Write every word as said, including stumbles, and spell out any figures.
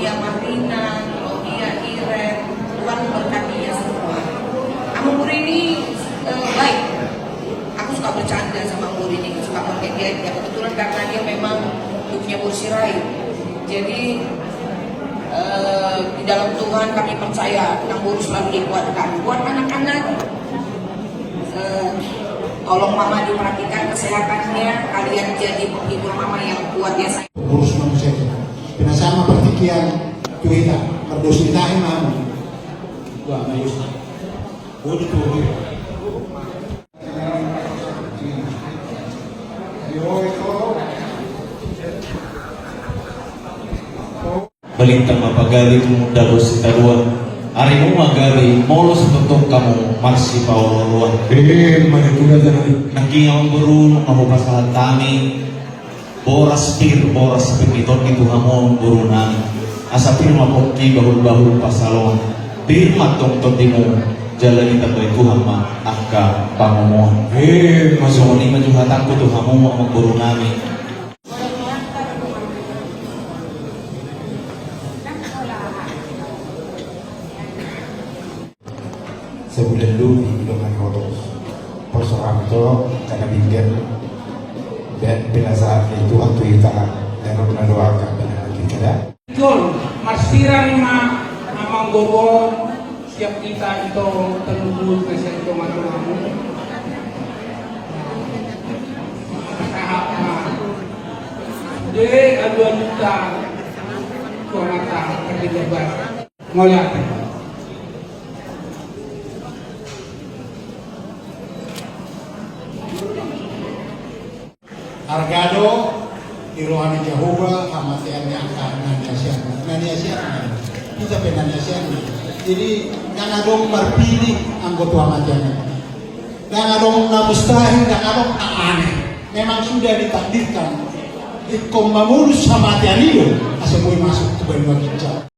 Ya, Marlina, Claudia, Iren, Tuhan memberkati ya semua. Amang Guru ini, eh, baik. Aku suka bercanda sama Amang Guru ini, suka mengejek dia. Kebetulan karena dia memang hidupnya Boru Sirait. Jadi, eh, di dalam Tuhan kami percaya, Amang Guru selalu dikuatkan. Buat anak-anak, eh, tolong Mama diperhatikan kesehatannya, kalian jadi penghibur Mama yang kuat ya, sayang. Urus manusia kita. Pinasahat ma partingkian tu hita, mardos hita i ma. Wah, mayus. Waduh, tuh. Balintang ma pagabe tumundalhon sitarua. Arimu ma gabe, molo sitongtong hamu marsipaolooloan. Eh, mana tu da tadi? Nangkin Amang Boru, nunga hupasahat hami boras pir, boras pir ni tondi tu hamu Amang Boru nami. Asa pir ma pongki, bahul-bahul pansalongan. Pir ma tong tondimu, jala ditambai Tuhan ma angka pangomoan. Eh, songon i ma jo hatangku tu hamu Amang Boru nami. Sebulan lebih belum ada foto. Poso kami tu karena bingkel. Dan pinasahat ni Tuhan tu hita dan na doakan dan kita dah. Jol, marsirang ma Amang Boru on, siap hita ito terlubur ke siap tonga-tongamu. Sahap ma. Jadi, aduan kita. Tuhan mata, kerja lebar. Ngolak. Arga do di roha ni Jahowa hamatean ni angka na niasianna, na niasianna. Hita pe na niasianna. Jadi, ndang adong marpilih anggo tu hamatean i. Ndang adong na mustahil, ndang adong na aneh. Memang sudah ditakdirkan. Ingkon mamolus hamatean i do, asa boi masuk tu banua ginjang.